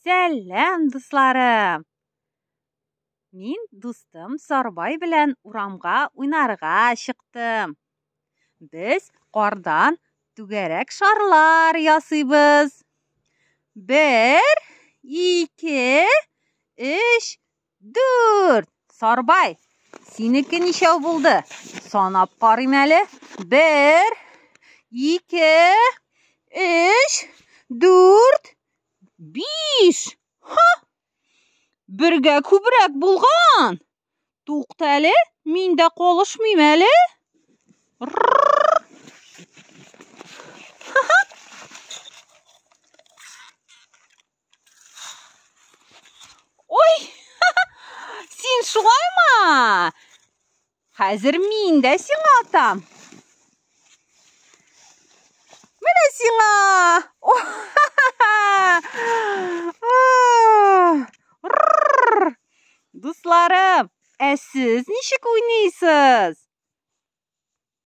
Сәлам, дусларым! Мин дустым Сарбай белән урамга уйнарга чыктым. Без кардан түгәрәк шарлар ясыйбыз. Бер, ике, өч, дүрт. Сарбай, синеке ничәү булды? Санап карыйм әле. Бер, ике, өч, дүрт, биш. Ха! Бергә күбрәк булган. Тукта әле, мин дә калышмыйм әле. Ой! Син шулаймы? Хәзер мин дә сиңа атам. Менә сиңа! Дусларым, ә сез ничек уйныйсыз?